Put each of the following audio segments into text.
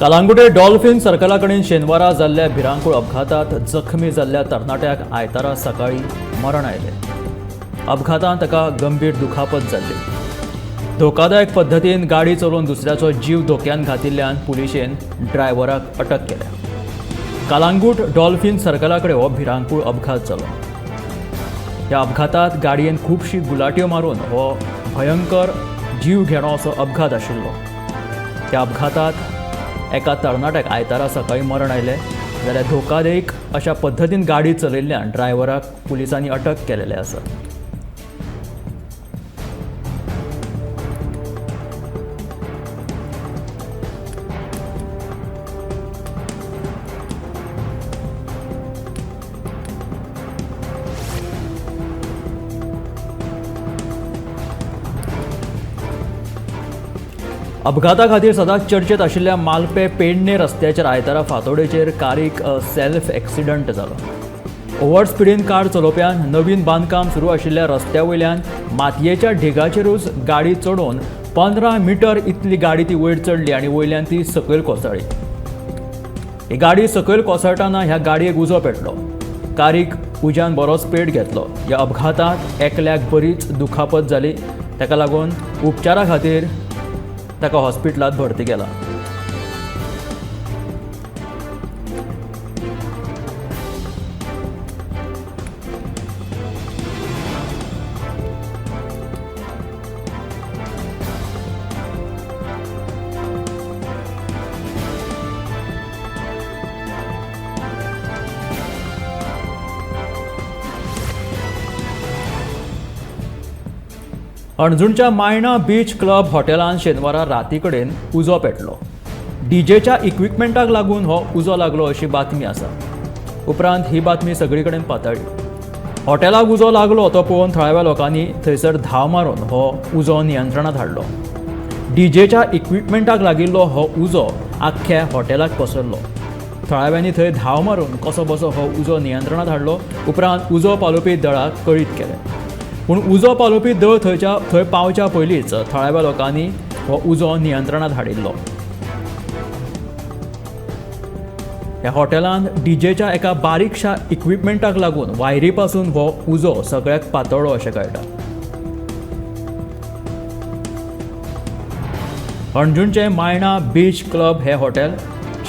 कलांगुटे dolphin सर्कला कडेन शेनवारा जाल्ल्या भिरांकूळ अपघातात जखमी जाल्ल्या तरणाट्याक आयतारा सकाळी मरण आयलें. अपघातांत ताका गंभीर दुखापत जाल्ली. धोकादायक पद्दतीन गाडी चलोवन दुसऱ्याचो जीव धोक्यांत घातिल्ल्यान पुलिशेन ड्रायव्हराक अटक केल्या. कलांगूट डॉल्फिन सर्कला कडेन हो भिरांकूळ अपघात जालो. ह्या अपघातात गाडयेन खुबशी गुलाट्यो मारून हो भयंकर जीव घेणो असो अपघात आशिल्लो. ह्या अपघातात एका तरणाट्याक आयतारा सकाळी मरण आयलें जाल्यार धोकादायक अशा पद्दतीन गाडी चलयल्ल्यान ड्रायव्हराक पुलिसांनी अटक केलेले आसा. अपघाता खातीर सदांच चर्चेत आशिल्ल्या मालपे पेडणे रस्त्याचेर आयतारा फांतोडेचेर कारीक सेल्फ एक्सिडंट जालो. ओव्हर स्पिडीन कार चलोवप्यान नवीन बांदकाम सुरू आशिल्ल्या रस्त्या वयल्यान मातयेच्या ढिगाचेरूच गाडी चडोवन 15 मिटर इतली गाडी ती वयर चडली आनी वयल्यान ती सकयल कोसळ्ळी. ही गाडी सकयल कोसळटाना ह्या गाडयेक उजो पेटलो. कारीक उज्यान बरोच पेट घेतलो. ह्या अपघातांत एकल्याक बरीच दुखापत जाली. ताका लागून उपचारा खातीर ताका हॉस्पिटलांत भरती केला. हणजूणच्या मायणा बीच क्लब हॉटेलांत शेनवारा राती कडेन उजो पेटलो. डीजेच्या इक्विपमेंटाक लागून हो उजो लागलो अशी बातमी आसा. उपरांत ही बातमी सगळी कडेन पातळ्ळी. हॉटेलाक उजो लागलो तो पळोवन थळाव्या लोकांनी थंयसर धांव मारून हो उजो नियंत्रणांत हाडलो. डीजेच्या इक्विपमेंटाक लागिल्लो हो उजो आख्ख्या हॉटेलाक पसरलो. थळाव्यांनी थंय धांव मारून कसो बसो हो उजो नियंत्रणांत हाडलो. उपरांत उजो पालोवपी दळाक कळीत केलें. पूण उजो पालोवपी दळ थंय पावच्या पयलींच थळाव्या लोकांनी हो उजो नियंत्रणांत हाडिल्लो. ह्या हॉटेलांत डीजेच्या एका बारीकशा इक्विपमेंटाक लागून वायरी पासून हो उजो सगळ्याक पातळ्ळो अशें कळटा. हणजूणचें मायणा बीच क्लब हें हॉटेल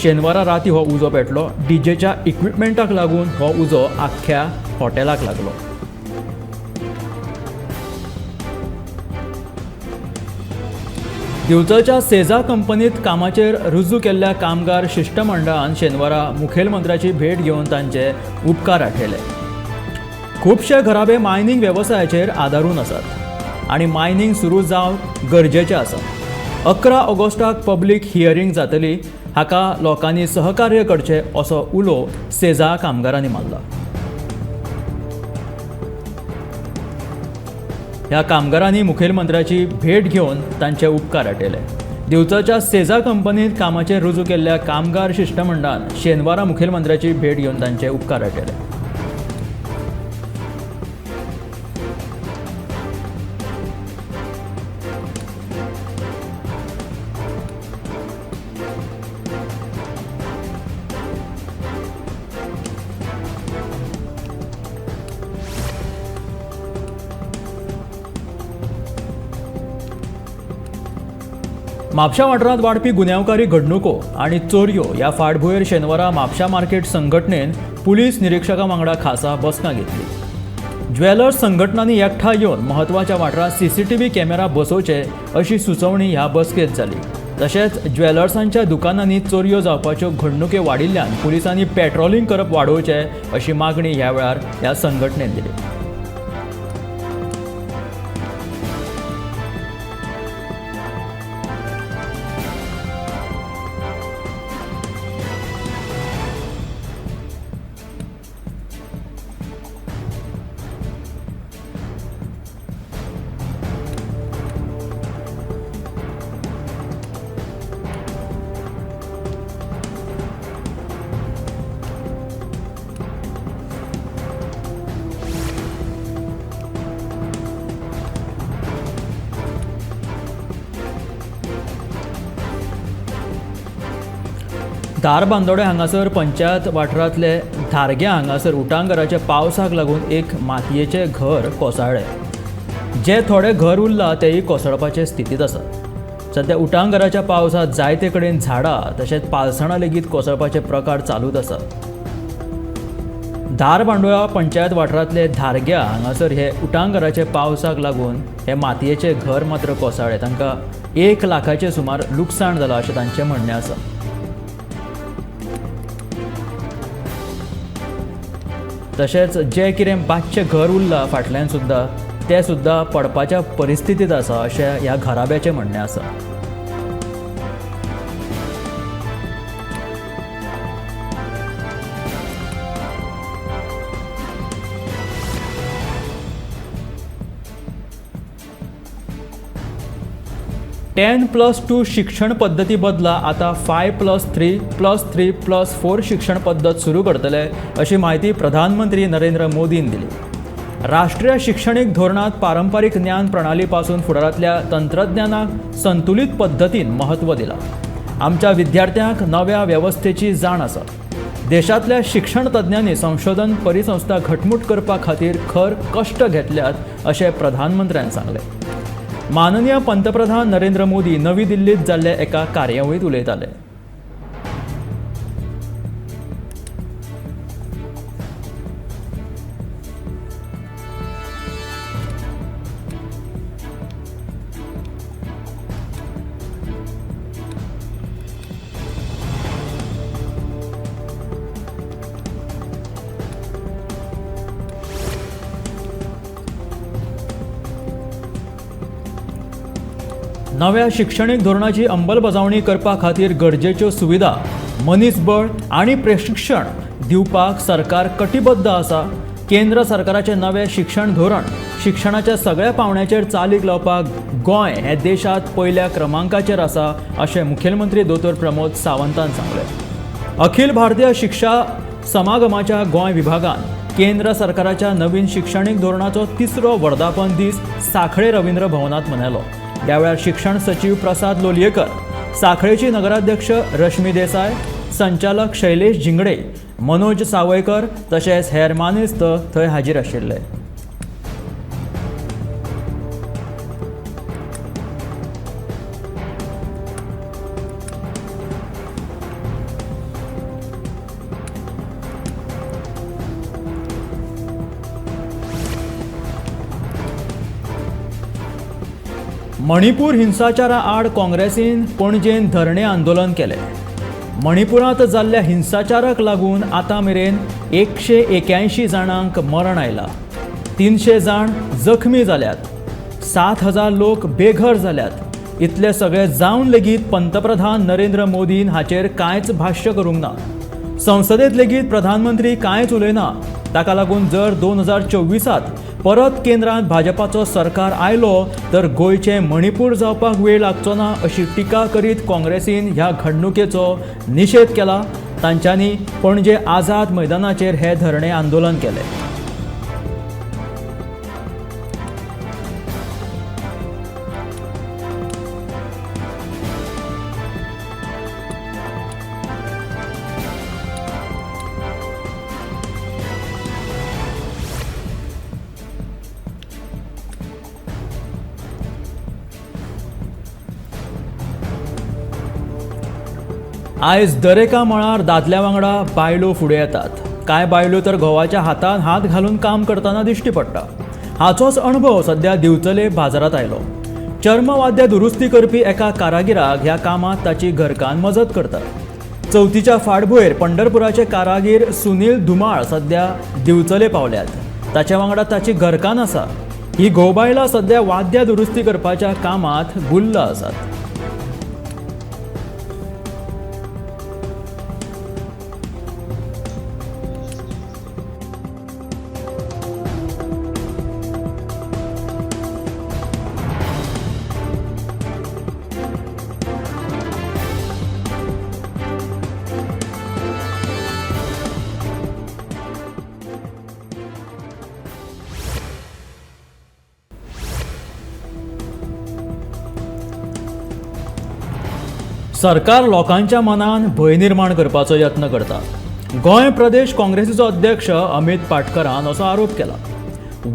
शेनवारा राती हो उजो पेटलो. डीजेच्या इक्विपमेंटाक लागून हो उजो आख्ख्या हॉटेलाक लागलो. दिवचलच्या सेजा कंपनीत कामाचेर रुजू केल्ल्या कामगार शिश्टमंडळान शेनवारा मुखेलमंत्र्याची भेट घेवन तांचे उपकार आठयले. खुबशे घराबे मायनिंग वेवसायाचेर आदारून आसात आनी मायनिंग सुरू जावप गरजेचें आसा. 11 ऑगस्टाक पब्लीक हियरींग जातली, हाका लोकांनी सहकार्य करचें असो उलो सेजा कामगारांनी मारला. ह्या कामगारांनी मुखेलमंत्र्याची भेट घेवन तांचे उपकार आठयले. दिवचलच्या सेजा कंपनीत कामाचेर रुजू केल्ल्या कामगार शिश्टमंडळान शेनवारा मुखेलमंत्र्याची भेट घेवन तांचे उपकार आठयले. म्हापशा वाठारांत वाडपी गुन्यांवकारी घडणुको आनी चोरयो ह्या फाटभुंयेर शेनवारा म्हापशा मार्केट संघटनेन पुलीस निरिक्षका वांगडा खासा बसका घेतली. ज्वेलर्स संघटनांनी एकठांय येवन म्हत्वाच्या वाठारांत सीसीटीव्ही कॅमेरा बसोवचे अशी सुचोवणी ह्या बसकेंत जाली. तशेंच ज्वेलर्सांच्या दुकानांनी चोरयो जावपाच्यो घडणुके वाडिल्ल्यान पुलिसांनी पेट्रोलिंग करप वाडोवचें अशी मागणी ह्या वेळार ह्या संघटनेन दिली. धारबांदोडें हांगासर पंचायत वाठारांतले धारग्या हांगासर उटांगराच्या पावसाक लागून एक मातयेचें घर कोसळ्ळें. जे थोडे घर उरला तेय कोसळपाचे स्थितींत आसा. सद्या उटांगराच्या पावसांत जायते कडेन झाडां तशेंच पालसणां लेगीत कोसळपाचे प्रकार चालूच आसा. धारबांदोड्या पंचायत वाठारांतले धारग्या हांगासर हे उटांगराचे पावसाक लागून हे मातयेचें घर मात्र कोसळ्ळें. तांकां 1 लाखाचे सुमार लुकसाण जालां अशें तांचें म्हणणें आसा. तशेंच जें कितें बादचें घर उरलां फाटल्यान सुद्दां तें सुद्दां पडपाच्या परिस्थितींत आसा अशें ह्या घराब्याचें म्हणणें आसा. 10+2 शिक्षण पद्दती बदला आतां 5+3+3+4 शिक्षण पद्दत सुरू करतले अशी म्हायती प्रधानमंत्री नरेंद्र मोदीन दिली. राष्ट्रीय शिक्षणीक धोरणांत पारंपरीक ज्ञान प्रणाली पासून फुडारांतल्या तंत्रज्ञानाक संतुलीत पद्दतीन म्हत्व दिलां. आमच्या विद्यार्थ्यांक नव्या वेवस्थेची जाण आसा. देशांतल्या शिक्षण तज्ञांनी संशोधन परिसंस्था घटमूट करपा खातीर खर कश्ट घेतल्यात अशें प्रधानमंत्र्यान सांगलें. माननीय पंतप्रधान नरेंद्र मोदी नवी दिल्लीत जाल्ल्या एका कार्यावळींत उलयताले. नव्या शिक्षणीक धोरणाची अंमलबजावणी करपा खातीर गरजेच्यो सुविधा, मनीसबळ आनी प्रशिक्षण दिवपाक सरकार कटिबद्ध आसा. केंद्र सरकाराचें नवें शिक्षण धोरण शिक्षणाच्या सगळ्या पावंड्याचेर चालीक लावपाक गोंय हें देशांत पयल्या क्रमांकाचेर आसा अशें मुखेलमंत्री दोतोर प्रमोद सावंतान सांगलें. अखिल भारतीय शिक्षा समागमाच्या गोंय विभागान केंद्र सरकाराच्या नवीन शिक्षणीक धोरणाचो 3रो वर्धापन दीस सांखळे रवींद्र भवनांत मनयलो. ह्या वेळार शिक्षण सचीव प्रसाद लोलयेकर, सांखळेची नगराध्यक्ष रश्मी देसाय, संचालक शैलेश झिंगडे, मनोज सावयकर तशेंच हेर मानेस्त थंय हाजीर आशिल्ले. मणिपूर हिंसाचारा आड काँग्रेसीन पणजेन धरणे आंदोलन केलें. मणिपुरांत जाल्ल्या हिंसाचाराक लागून आतां मेरेन 181 जाणांक मरण आयलां, 300 जाण जखमी जाल्यात, 7000 लोक बेघर जाल्यात. इतले सगळे जावन लेगीत पंतप्रधान नरेंद्र मोदीन हाचेर कांयच भाश्य करूंक ना. संसदेंत लेगीत प्रधानमंत्री कांयच उलयना. ताका लागून जर 2024 परत केंद्रांत भाजपाचो सरकार आयलो तर गोंयचें मणिपूर जावपाक वेळ लागचो ना अशी टिका करीत काँग्रेसीन ह्या घडणुकेचो निशेध केला. तांच्यांनी पणजे आझाद मैदानाचेर हे धरणे आंदोलन केलें. आयज दरेका मळार दादल्या वांगडा बायलो फुडें येतात. कांय बायलो तर घोवाच्या हातान हात घालून काम करतना दिश्टी पडटा. हाचोच अणभव सद्या दिवचले बाजारांत आयलो. चर्मवाद्य दुरुस्ती करपी एका कारागिराक ह्या कामांत ताची घरकान्न मजत करता. चवथीच्या फाटभुंयेर पंढरपुराचे कारागीर सुनील धुमाळ सद्या दिवचले पावल्यात. ताच्या वांगडा ताची घरकान्न आसा. ही घोव बायलां सद्या वाद्या दुरुस्ती करपाच्या कामांत गुल्ल आसात. सरकार लोकांच्या मनान भंय निर्माण करपाचो यत्न करता. गोंय प्रदेश काँग्रेसीचो अध्यक्ष अमित पाटकरान असो आरोप केला.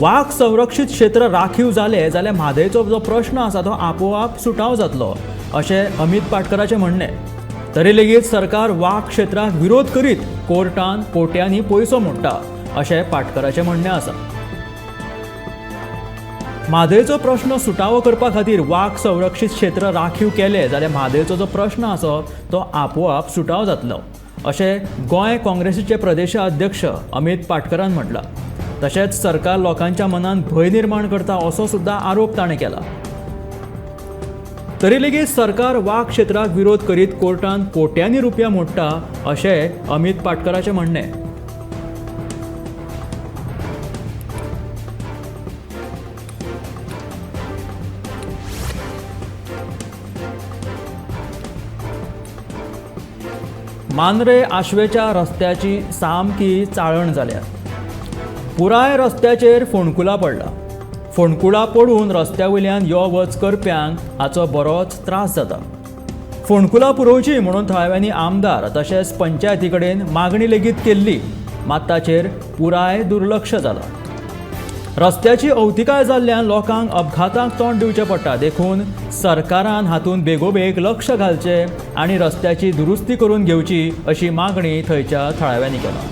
वाग संरक्षित क्षेत्र राखीव जाले जाल्यार म्हादयचो जो प्रश्न आसा तो आपोआप सुटाव जातलो अशें अमित पाटकराचें म्हणणें. तरी लेगीत सरकार वाग क्षेत्राक विरोध करीत कोर्टान कोट्यांनी पयसो मोडटा अशें पाटकराचें म्हणणें आसा. म्हादयचो प्रश्न सुटावो करपा खातीर वाग संरक्षित क्षेत्र राखीव केले जाल्यार म्हादयचो जो प्रश्न आसा तो आपोआप सुटाव जातलो अशें गोंय काँग्रेसीचे प्रदेशाध्यक्ष अमित पाटकरान म्हटलां. तशेंच सरकार लोकांच्या मनान भंय निर्माण करता असो सुद्दां आरोप ताणें केला. तरी लेगीत सरकार वाग क्षेत्राक विरोध करीत कोर्टान कोट्यांनी रुपया मोडटा अशें अमित पाटकराचें म्हणणें. मांद्रे आशवेच्या रस्त्याची सामकी चाळण जाल्या. पुराय रस्त्याचेर फोंडकुलां पडला. फोंडकुलां पडून रस्त्या वयल्यान यो वच करप्यांक हाचो बरोच त्रास जाता. फोंडकुलां पुरोवची म्हणून थळाव्यांनी आमदार तशेंच पंचायती कडेन मागणी लेगीत केल्ली, मात ताचेर पुराय दुर्लक्ष जालां. रस्त्याची अवतिकाय जाल्ल्यान लोकांक अपघातांक तोंड दिवचें पडटा, देखून सरकारान हातूंत बेगोबेग लक्ष घालचें आनी रस्त्याची दुरुस्ती करून घेवची अशी मागणी थंयच्या थळाव्यांनी केला.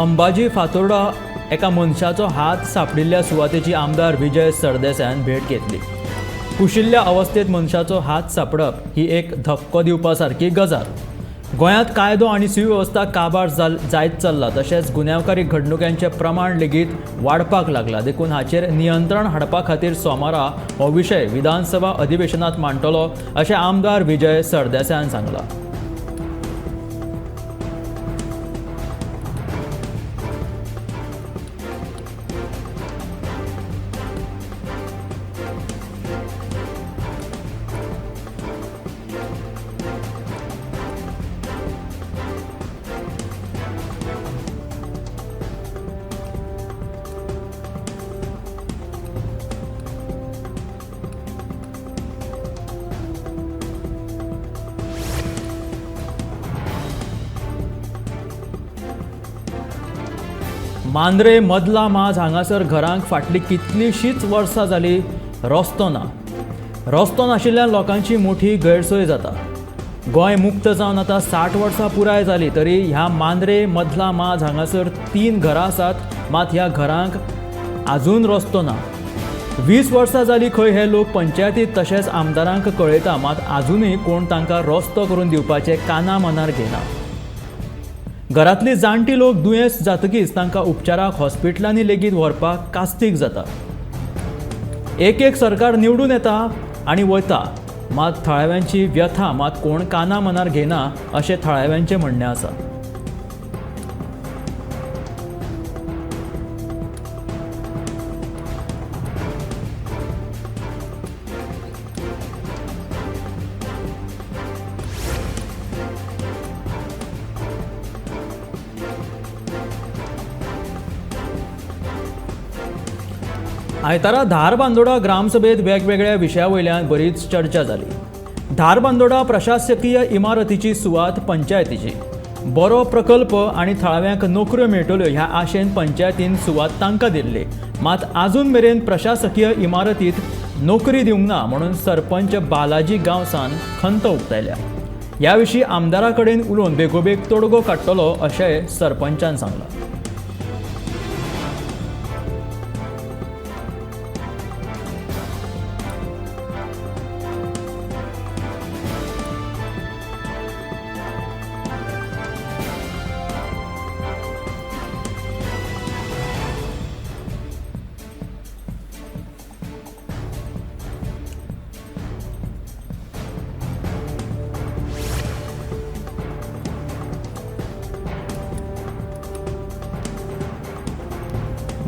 अंबाजी फातोर्डा एका मनशाचो हात सांपडिल्ल्या सुवातेची आमदार विजय सरदेसायान भेट घेतली. कुशिल्ल्या अवस्थेत मनशाचो हात सांपडप ही एक धक्को दिवपा सारकी गजाल. गोंयांत कायदो आनी सुवेवस्था काबार जायत चल्ला, तशेंच गुन्यांवकारी घडणुकांचें प्रमाण लेगीत वाडपाक लागला, देखून हाचेर नियंत्रण हाडपा खातीर सोमारा हो विशय विधानसभा अधिवेशनांत मांडटलो अशें आमदार विजय सरदेसायान सांगलां. मांद्रे मदला माज हांगासर घरांक फाटली कितलीशींच वर्सां जाली रस्तो ना. रस्तो नाशिल्ल्यान लोकांची मोठी गैरसोय जाता. गोंय मुक्त जावन आतां 60 वर्सां पुराय जाली तरी ह्या मांद्रे मदला माज हांगासर 3 घरां आसात, मात ह्या घरांक आजून रस्तो ना. 20 वर्सां जाली खंय हे लोक पंचायतीत तशेंच आमदारांक कळयता, मात आजुनूय कोण तांकां रस्तो करून दिवपाचें काना मनार घेना. घरांतली जाणटी लोक दुयेंस जातकीच तांकां उपचाराक हॉस्पिटलांनी लेगीत व्हरपाक कास्तीक जाता. एक एक सरकार निवडून येता आनी वता, मात थळाव्यांची व्यथा मात कोण काना मनार घेना अशें थळाव्यांचें म्हणणें आसा. आयतारा धारबांदोडा ग्रामसभेत वेगवेगळ्या विशया वयल्यान बरीच चर्चा जाली. धारबांदोडा प्रशासकीय इमारतीची सुवात पंचायतीची, बरो प्रकल्प आनी थळाव्यांक नोकऱ्यो मेळटल्यो ह्या आशेन पंचायतीन सुवात तांकां दिल्ली, मात आजून मेरेन प्रशासकीय इमारतीत नोकरी दिवंक ना म्हणून सरपंच बालाजी गांवसान खंत उक्तायल्या. ह्या विशीं आमदारा कडेन उलोवन बेगोबेग तोडगो काडटलो अशें सरपंचान सांगलां.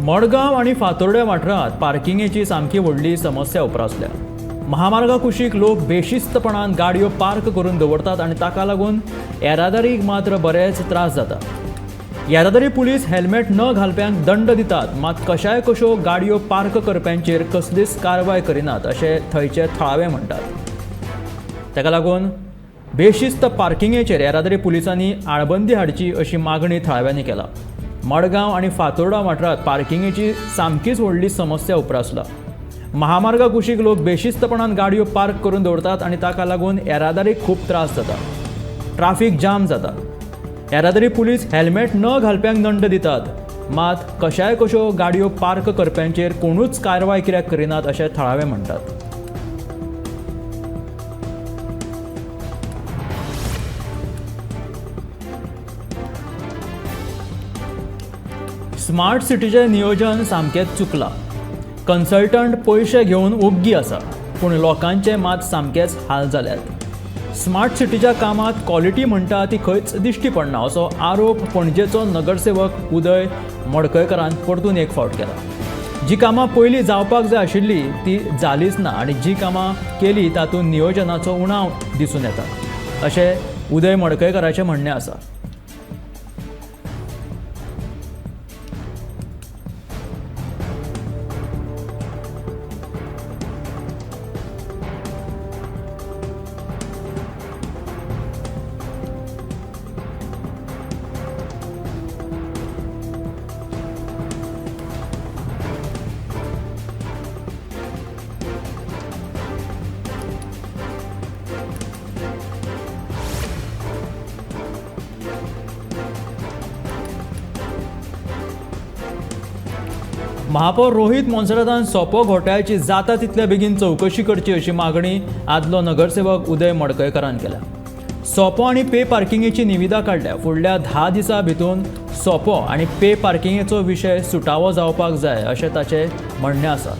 मडगांव आनी फातोर्ड्या वाठारांत पार्किंगेची सामकी व्हडली समस्या उप्रासल्या. महामार्गा कुशीक लोक बेशिस्तपणान गाडयो पार्क करून दवरतात आनी ताका लागून येरादारीक मात्र बरेच त्रास जाता. येरादारी पुलीस हेल्मेट न घालप्यांक दंड दितात, मात कशाय कश्यो गाडयो पार्क करप्यांचेर कसलीच कारवाय करिनात अशें थंयचे थळावे म्हणटात. ताका लागून बेशिस्त पार्किंगेचेर येरादारी पुलिसांनी आळबंदी हाडची अशी मागणी थळाव्यांनी केला. मडगांव आनी फातोर्डा वाठारांत पार्किंगेची सामकीच व्हडली समस्या उप्रासला. महामार्गा कुशीक लोक बेशिस्तपणान गाडयो पार्क करून दवरतात आनी ताका लागून येरादारीक खूब त्रास जाता, ट्राफीक जाम जाता. येरादारी पुलीस हेल्मेट न घालप्यांक दंड दितात, मात कशाय कश्यो गाडयो पार्क करप्यांचेर कोणूच कारवाय कित्याक करिनात अशें थळावे म्हणटात. स्मार्ट सिटीचें नियोजन सामकेंच चुकलां. कन्सल्टंट पयशे घेवन ओग्गी आसा, पूण लोकांचे मात सामकेच हाल जाल्यात. स्मार्ट सिटीच्या कामांत क्वॉलिटी म्हणटा ती खंयच दिश्टी पडना असो आरोप पणजेचो नगरसेवक उदय मडकयकरान परतून एक फावट केला. जी कामां पयलीं जावपाक जाय आशिल्ली ती जालीच ना आनी जी कामां केली तातूंत नियोजनाचो उणाव दिसून येता अशें उदय मडकयकराचें म्हणणें आसा. महापौर रोहित मोन्सेरातान सोपो घोटाळ्याची जाता तितल्या बेगीन चवकशी करची अशी मागणी आदलो नगरसेवक उदय मडकयकरान केल्या. सोपो आनी पे पार्किंगेची निविदा काडल्या. फुडल्या 10 दिसां भितर सोपो आनी पे पार्किंगेचो विशय सुटावो जावपाक जाय अशें ताचें म्हणणें आसा.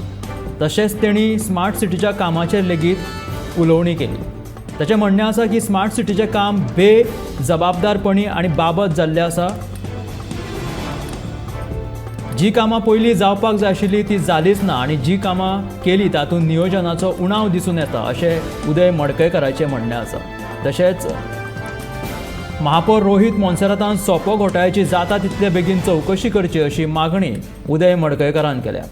तशेंच तेणी स्मार्ट सिटीच्या कामाचेर लेगीत उलोवणी केली. ताचें म्हणणें आसा की स्मार्ट सिटीचें काम बेजबाबदारपणी आनी बाबत जाल्लें आसा. जी कामां पयलीं जावपाक जाय आशिल्ली ती जालीच ना आनी जी कामां केली तातूंत नियोजनाचो उणाव दिसून येता अशें उदय मडकयकराचें म्हणणें आसा. तशेंच महापौर रोहित मोन्सेरातान सोपो घोटाळ्याची जाता तितले बेगीन चवकशी करची अशी मागणी उदय मडकयकरान केल्या.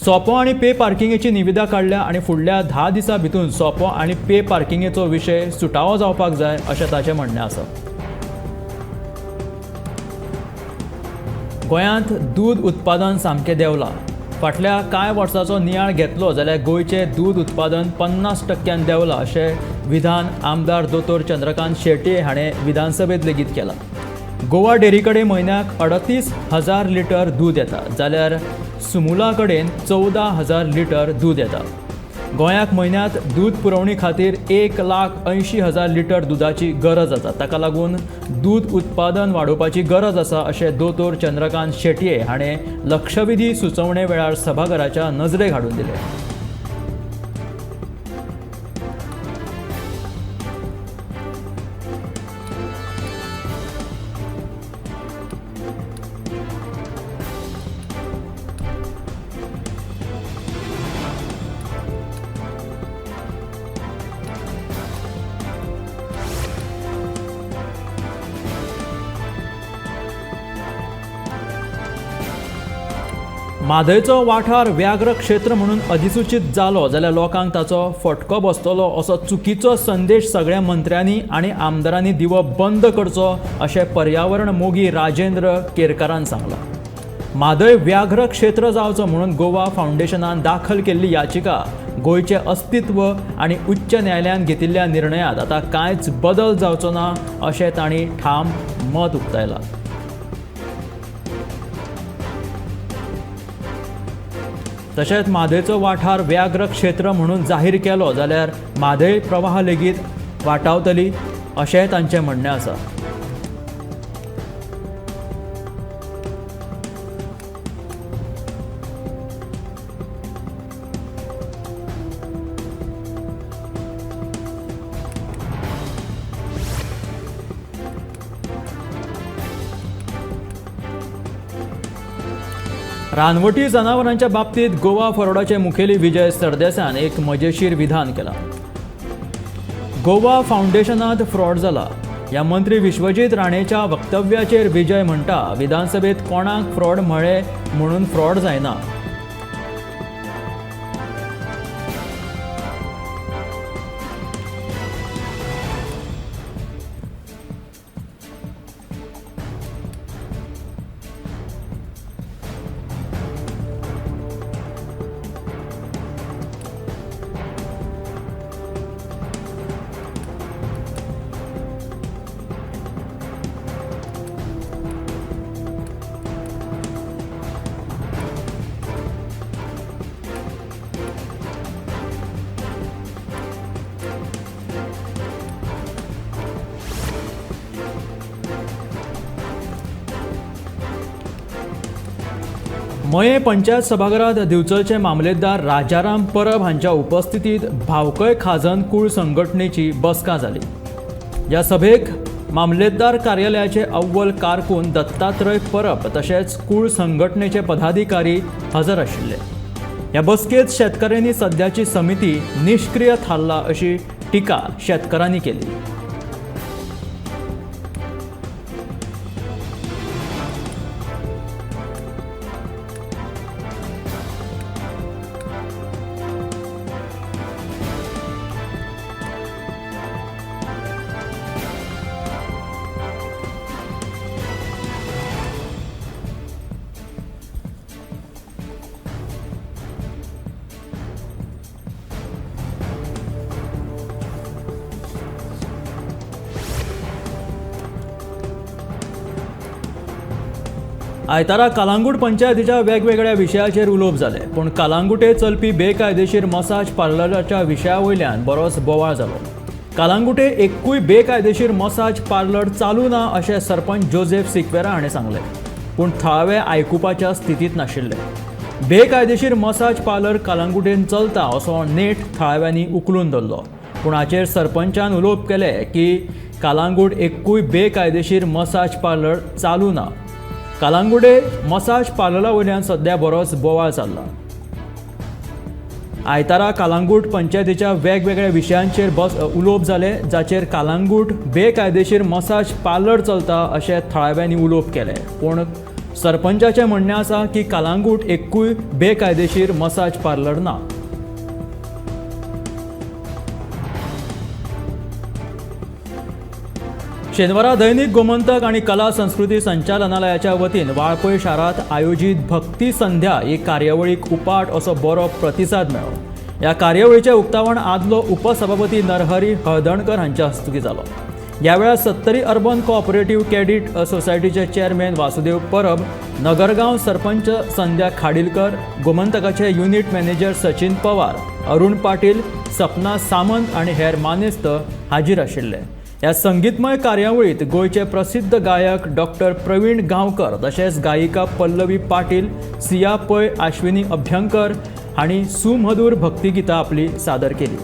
सोपो आनी पे पार्किंगेची निविदा काडल्या आनी फुडल्या 10 दिसां भितर सोपो आनी पे पार्किंगेचो विशय सुटावो जावपाक जाय अशें ताचें म्हणणें आसा. गोंयांत दूद उत्पादन सामकें देंवलां. फाटल्या कांय वर्सांचो नियाळ घेतलो जाल्यार गोंयचें दूद उत्पादन 50% देंवलां अशें विधान आमदार दोतोर चंद्रकांत शेट्ये हाणें विधानसभेंत लेगीत केलां. गोवा डेअरी कडेन म्हयन्याक 38,000 लिटर दूद येता जाल्यार सुमुला कडेन 14,000 लिटर दूद येता. गोंयाक म्हयन्यांत दूद पुरवणी खातीर 1,80,000 लिटर दुदाची गरज आसा. ताका लागून दूद उत्पादन वाडोवपाची गरज आसा अशें दोतोर चंद्रकांत शेट्ये हाणें लक्षवेधी सुचोवणे वेळार सभाघराच्या नजरेक हाडून दिलें. म्हादयचो वाठार व्याघ्र क्षेत्र म्हणून अधिसूचीत जालो जाल्यार लोकांक ताचो फटको बसतलो असो चुकीचो संदेश सगळ्या मंत्र्यांनी आनी आमदारांनी दिवप बंद करचो अशें पर्यावरण मोगी राजेंद्र केरकारान सांगलां. म्हादय व्याघ्र क्षेत्र जावचो म्हणून गोवा फावंडेशनान दाखल केल्ली याचिका गोंयचें अस्तित्व आनी उच्च न्यायालयान घेतिल्ल्या निर्णयांत आतां कांयच बदल जावचो ना अशें तांणी ठाम मत उक्तायलां. तशेंच म्हादयचो वाठार व्याघ्र क्षेत्र म्हणून जाहीर केलो जाल्यार म्हादय प्रवाह लेगीत वाटावतली अशेंय तांचें म्हणणें आसा. रानवटी जनावरांच्या बाबतीत गोवा फॉरवर्डाचे मुखेली विजय सरदेसायान एक मजेशीर विधान केलां. गोवा फावंडेशनात फ्रॉड जाला ह्या मंत्री विश्वजीत राणेच्या वक्तव्याचेर विजय म्हणटा, विधानसभेत कोणाक फ्रॉड म्हळें म्हणून फ्रॉड जायना. मयें पंचायत सभाघरांत दिवचलचे मामलेदार राजाराम परब हांच्या उपस्थितीत भावकय खाजन कूळ संघटनेची बसका जाली. ह्या सभेक मामलेदार कार्यालयाचे अव्वल कारकून दत्तात्रय परब तशेंच कूळ संघटनेचे पदाधिकारी हजर आशिल्ले. ह्या बसकेत शेतकऱ्यांनी सद्याची समिती निष्क्रिय थारला अशी टिका शेतकऱ्यांनी केली. आयतारा कालांगूट पंचायतीच्या वेगवेगळ्या विशयाचेर उलोवप जालें, पूण कालांगुटे चलपी बेकायदेशीर मसाज पार्लराच्या विशया वयल्यान बरोच बोवाळ जालो. कालांगुटे एकूय बेकायदेशीर मसाज पार्लर चालू ना अशें सरपंच जोसेफ सिक्वेरा हाणें सांगलें, पूण थळावे आयकुपाच्या स्थितींत नाशिल्ले. बेकायदेशीर मसाज पार्लर कालांगुटेन चलता असो नेट थळाव्यांनी उखलून धरलो, पूण हाचेर सरपंचान उलोवप केलें की कालांगूट एकूय बेकायदेशीर मसाज पार्लर चालू ना. कालांगुडे मसाज पार्लरा वयल्यान सध्या बरोच बोवाळ चल्ला. आयतारा कालांगूट पंचायतीच्या वेगवेगळ्या विशयांचेर उलोवप जालें, जाचेर कालांगूट बेकायदेशीर मसाज पार्लर चलता अशें थळाव्यांनी उलोवप केलें, पूण सरपंचाचें म्हणणें आसा की कालांगूट एकूय बेकायदेशीर मसाज पार्लर ना. शेनवारा दैनिक गोमंतक आनी कला संस्कृती संचालनालयाच्या वतीन वाळपय शारांत आयोजीत भक्ती संध्या ही कार्यावळीक उपाट असो बरो प्रतिसाद मेळ्ळो. ह्या कार्यावळीचें उक्तावण आदलो उपसभापती नरहरी हळदणकर हांच्या हस्तुकीं जालो. ह्या वेळार सत्तरी अर्बन कोऑपरेटिव्ह क्रेडीट सोसायटीचे चेअरमॅन वासुदेव परब, नगरगांव सरपंच संध्या खाडीलकर, गोमंतकाचे युनिट मॅनेजर सचिन पवार, अरुण पाटील, सपना सामंत आनी हेर मानेस्त हाजीर आशिल्ले. ह्या संगीतमय कार्यावळीत गोंयचे प्रसिद्ध गायक डॉक्टर प्रवीण गांवकर तशेंच गायिका पल्लवी पाटील, सिया पै, आश्विनी अभ्यंकर हांणी सुमधूर भक्तिगितां आपली सादर केली.